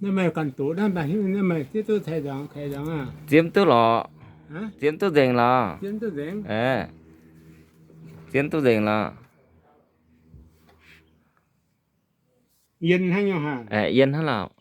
Naaiv meih ganh doqc naaiv, meih zieqv duqv taaih nzangc, kaaix nzangc aqv. Zieqv duqv lorqc. Zieqv duqv nzengc lorqc. Zieqv duqv nzengc lorqc. Yien hnangv nyei haic. Yien hnangv lorqc.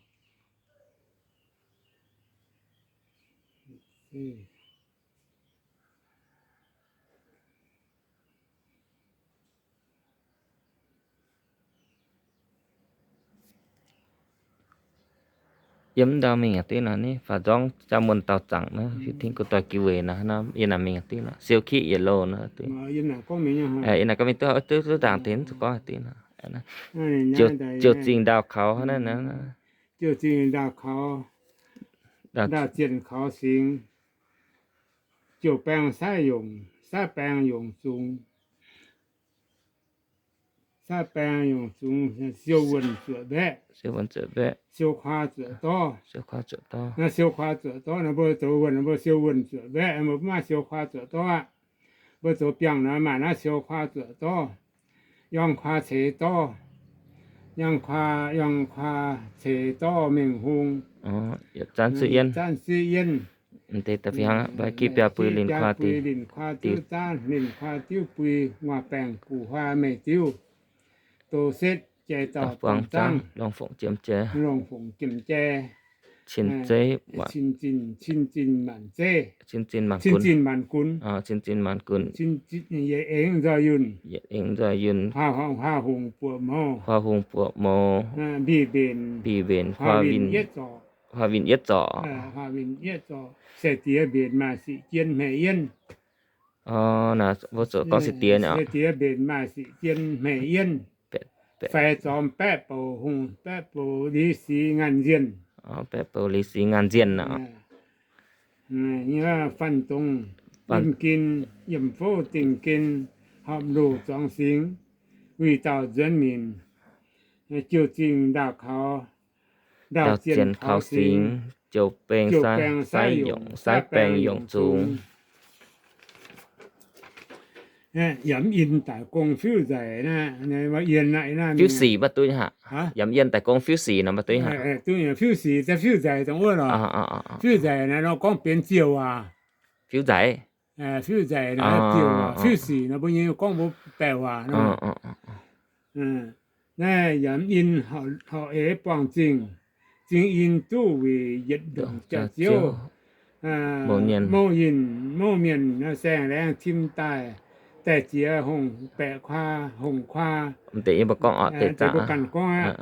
Yiem ndau mingh aqv duqv nor, ni faaux nzorng jaa muonh dauh zaangc naaiv, fih tingv gu'doic giv weic nor, yiem naaic mingh aqv duqv nor, siou kiqv yietc loz nor. Yiem naaic gorngv mingh duqv, duqv, duqv ndaangc taux zuqc gorngv aqv duqv nor. Ziouc zingh ndaauh kaux hnangv naaiv. Ziouc zingh ndaauh kaux, ndaauh zienh kaux singx, ziouc baeng saiv yongc, saiv baeng yongc zungx. Saiv baeng yongc zungx, siou wuonh zuoqc mbaeqv, siou wuonh zuoqc mbaeqv, siou kuaa zuoqc dorv, siou kuaa zuoqc dorv. Naaiv siou kuaa zuoqc dorv nor, mbuo zoux wuonh, mbuo siou wuonh zuoqc mbaeqv, mbuo mv maaih siou kuaa zuoqc dorv aqv. Mbuo zoux biangh nor maaih naaiv siou kuaa zuoqc dorv, yangh kuaa ceix dorv, yangh kuaa, yangh kuaa ceix dorv mingh hung. Yietc zanv siqv yienv, yietc zanv siqv yienv. Bui linh kuaa diuv zanv, linh kuaa diuv bui, nguaaz baengc guv huaa meih diuv, doz setv jai dauh buang zaangv, longx fongc jiem jai, longx fongc jiem jai, cin zeiv, cin zinh, cin zinh maanc zeiv, cin zinh maanc gunx, cin zinh maanc gunx, yietc eng nzoih yunh, yietc eng nzoih yunh, huaa hungh buoqc mouz, huaa hungh buoqc mouz, mbih mbenc, mbih mbenc, huaa winh yietv zorc, huaa winh yietv zorc, huaa winh yietv zorc, sai diex mbenc maaih sic jien hmei yienv. Mbuo zuqc gorngv sai diex, sai diex mbenc maaih sic jien hmei yienv. Faix zormx baeqv bouc hungh, baeqv bouc li sic ngaanh nzienh. Baeqv bouc li sic ngaanh nzienh aqv. Fanh dongh yiem gen, yiem fouv dingh gen, horpc loz zuangx singx, wuic dauh nzuonx minc, jiu zingh ndaauh kaux, ndaauh zienh kaux singx, ziouc baeng saiv yongc, saiv baeng yongc zungx. Yaac mv in daic gong fiuv nzaic naaiv, fiuv sic mv baac duqv haic. Yaac mv in daic gong fiuv sic nor mv baac duqv haic. Duqv fiuv sic, fiuv nzaic dongh wuov lorqc. Fiuv nzaic naaiv nor gorngv benx ziouc waac. Fiuv nzaic. Fiuv nzaic naaiv ziouc waac. Fiuv sic nor mbuo nyei gorngv mbuo baeqc waac nor. Naaiv yaac mv in, horpc eix buangh zingh, zingh in duqv weic yietc ndongc jaax-ziouv. Mouh nyienh, mouh mienh nor saeng-laengz tim daaih, daaih ziex hongh baeqc kuaa, hongh kuaa. Mv deix yie mbuo gorngv oc, deix mbuo ganh gorngv aqv.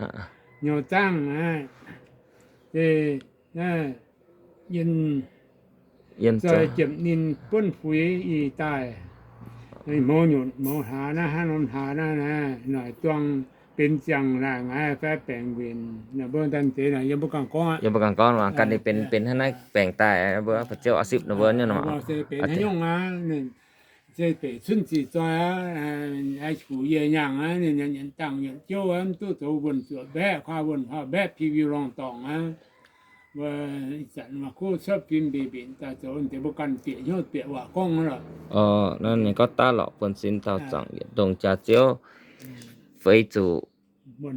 Nyouz zaangv aqv. Yie zoih jiepc ninh buonv fuix ih daaih, mouz nyutc mouz hlaax naaiv, hnangv norm hlaax naaiv, noic duang benx ziangh laaic ngaaiv fai baengc nquenc, mbuo daaih deix naaic yie mbuo ganh gorngv aqv. Yie mbuo ganh gorngv, ganh ninh benx, benx hnangv naaiv baengc daaih, mbuo fu'jueiv oix sipv nor mbuo nyei nor. Benx haaix nyungc aqv, se beic cunv ziqc zoih aqv, kuv yie nyaangh aqv, ninh nyanc dangh nyanc jouv aqv, mv duqv zoux wuonh zuoqc mbaeqv, kuaa wuonh kuaa mbaeqv, piu-yiuh lorngh dorngc aqv. Mbuo ih zanc maaih kuv cuotv fim mbeix mbenc daaih zoux, deix mbuo ganh bieqc hnyouv bieqc waac gorngv lorqc. Naaiv ninh gorngv daav lorqc, buonv-sin daauh zaangc yietc ndongc jaax-ziouv, feix zuqc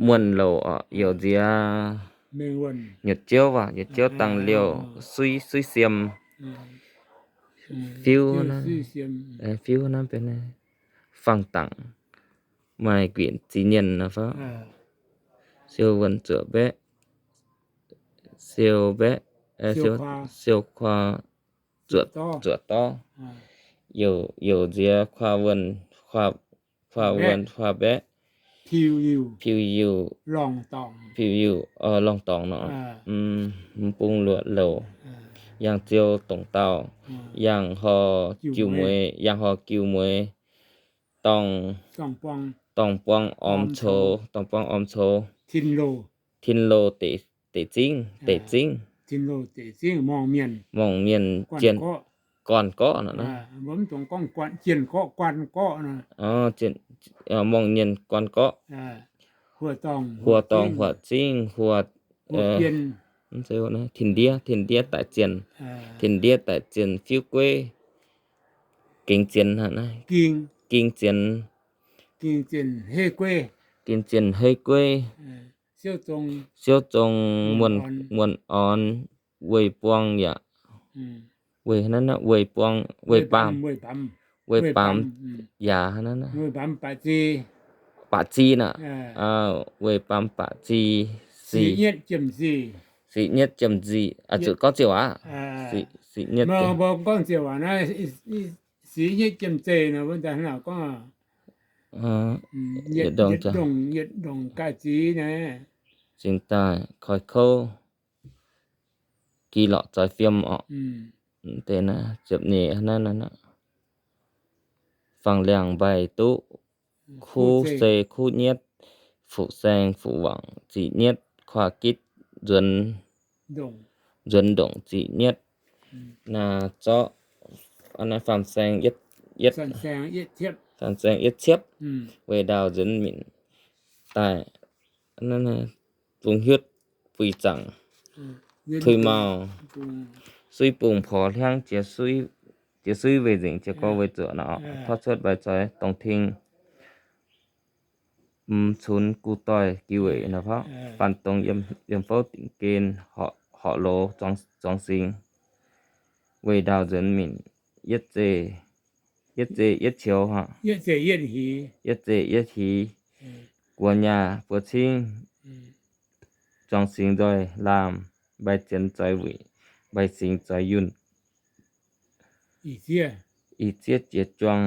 muonh louc oc, youc nziex nyutc ziouv, nyutc ziouv dangh liouh suiv, suiv siem, fiuv, fiuv naaiv benx fangx dangc, maaih guinc ziex nyienh nor fai. Siou wuonh zuoqc mbaeqv, siou mbaeqv, siou kuaa zuoqc dorv, youc nziex kuaa wuonh, kuaa wuonh kuaa mbaeqv, piu-yiuh, piu-yiuh lorngh dorngc nor, mv bung luoqc louc, yangh ziou dongc dauh, yangh hor jiu mueiz, yangh hor jiu mueiz, dorngh buang orm coux, dorngh buang orm coux, tin-loh deic zingv, deic zingv, morngh mienh gorn gorqv nor, morngh mienh gorn gorqv, huoqc dorngh huoqc zingv, huoqc, tin-ndiev, tin-ndiev daic zienh, tin-ndiev daic zienh fiuv gueiv, gengx zienh, ging zienh, ging zienh hei gueiv, Siouv Zong, Muonh Orn, Weih Buang yaac, Weih, Weih Buang, Weih Baamh, Weih Baamh yaac, Baac Zi naaic, Weih Baamh Baac Zi, Sic Nyietv Jiem Zic, zuqc gorngv ziouc aqv, Sic Nyietv, Sic Nyietv Jiem Zeih, yietc ndongc, yietc ndongc gaaih zic naaiv, cingx daaih koi kouv, gi lorqc zoix fiem orqc. Deix naaiv ziepc nyeic naaiv, Fangx Liangh Mbaih Duqv, Kuv Sei Kuv Nyietv, Fuqv Saeng Fuqv Wangc Zic Nyietv, Kuaah Gitv Nzuonx Ndongc Zic Nyietv, naaiv zorqv, Faam Saeng, Faam Saeng Yietv Ciepv, Weih Ndaauh Nzuonx Minc daaih, Bungx Hiuv Buih Zaangc, Tuix Mauh, Suiv Bungh Porx Hliangv, Jiex Suiv Weih Nzingc, Jiex Gorx Weih Zuoqc nor, Porv Cuotv Mbaih Zoix Dongh Ting, M'Cunx Gu Doix Giv Weic nor, Faanh Dongh Yiem Fouv Dingc Gen, Horqc Loz Zuangx Singx, Weih Ndaauh Nzuonx Minc, Yietv Zeih Yietv Qioux, Yietv Zeih Yietv Hiz, Guoqv Nyaah Buoz Cingv, Zuangx Singx Nzoih Laamh, Mbaih Zienx Zoix Wuic, Mbaih Singx Zoix Yunh, Ih Zieqv Jiex Juang,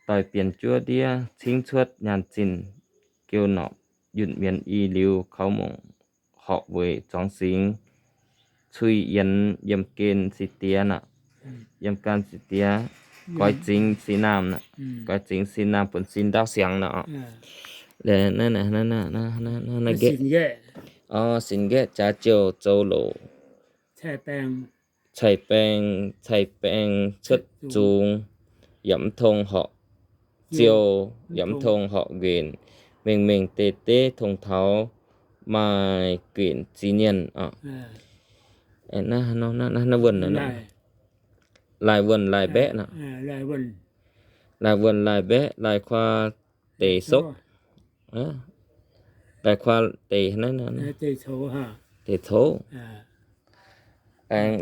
Doix Bienh Juov Ndiev, Cingv Cuotv Nyaanh Zinh, Geu Norpc Yunh Mienz I Liuz, Kaux Mongc Horqc Weic Zuangx Singx, Cui Yienx Yiem Gen Si Diex nor, Yiem Gan Si Diex, Goix Zingx Si Naamh nor, Goix Zingx Si Naamh Buonv Sin Ndaauv Siangx nor, Sin Nqaeqv Jaax Jouh Zoux Louc, Cai Baeng, Cai Baeng Cuotv Zungx, Yaac Mv Tong Horqc Ziou, Yaac Mv Tong Horqc Nquenc, Mengh Mengh Deix Deiv Tong Taux, Maaih Guenc Ziex Nyienh. Naaiv wuonh, laaih wuonh laaih mbaeqv nor, laaih wuonh laaih mbaeqv, laaih kuaa deix soqv, laaih kuaa deix, deix coux, aengx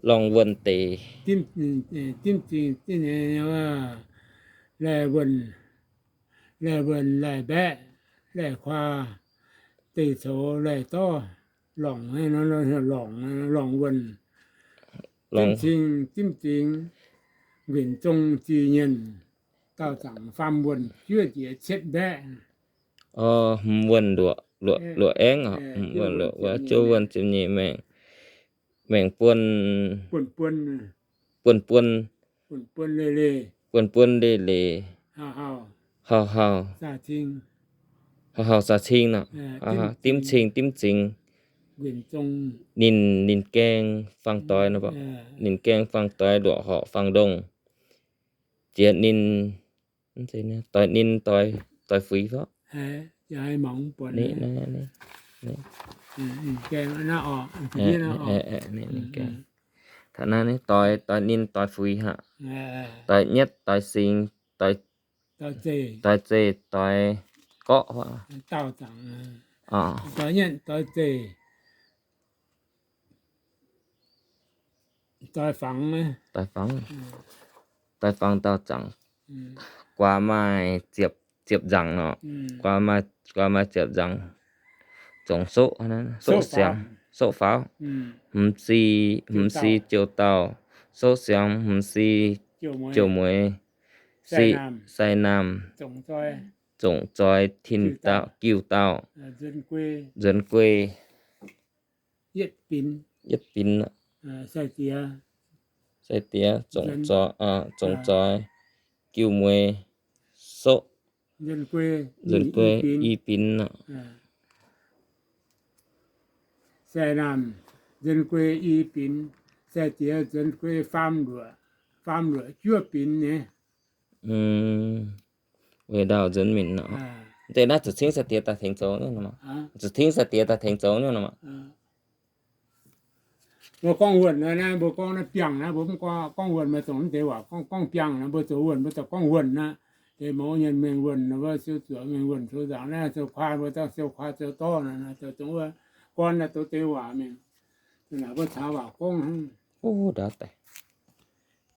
lorngh wuonh deix, laaih wuonh laaih mbaeqv, laaih kuaa deix coux, laaih dorv lorngh, lorngh, lorngh wuonh, dimv cing dimv zingx, nquenc zong ziex nyienh, daauh zaangc faam wuonh, juov jiex cietv mbaeqv. Hmz wuonh luoqc, luoqc aengv, hmz wuonh luoqc wuov, juov wuonh ziepc nyeic maengc, maengc buon, buon buon, buon buon leiz-leiz, hauh hauh, hauh hauh saa cing nor, dimv cing dimv zingx, ninh, ninh gaeng faang doix, ninh gaeng faang doix luoqc horqc faang ndongh, jiex ninh, doix ninh, doix fuix fov. Taux naaiv doix, doix ninh doix fuix aqv. Doix nyietv doix singx, doix zeih, doix gorqv, doix fangx, doix fangx daauh zaangc, guaax maaih ziepc nzaangc nor, guaax maaih ziepc nzaangc, zongc soqv, soqv siangx, soqv faaux, hmz si, hmz si jouh daauh, soqv siangx hmz si jouh mueiz, sai naamh, zongc zoix tin daauh, giuh daauh, nzuonx guei, yietv binx, sai diex, zongc zoix, giuh mueiz, soqv, nzuonx guei, i binx, sai naamh nzuonx guei i binx, sai diex nzuonx guei faam luoqc, faam luoqc juov binx nyei. Weic ndau nzuonx minc nor. Deix naaiv zuqc cingv sai diex daaih tengx zoux nyei nor. Zuqc cingv sai diex daaih tengx zoux nyei nor. Mbuo gorngv wuonh naaiv, mbuo gorngv naaiv biangh naaiv, mbuo mv gorngv wuonh, mbuo dongh mv deix waac gorngv biangh naaiv, mbuo zoux wuonh mbuo daaih gorngv wuonh naaiv. Deix mouz nyei mengh wuonh, wuov siou zuoqc mengh wuonh sou nzaangc naaiv, siou kuaai mbuo dangh siou kuaai zoux dorv naaic, zoux dongh wuov gorn naaiv douz deix waac mingh. Naaic mbuo caux waac gorngv hnangv. O, ndau daaih.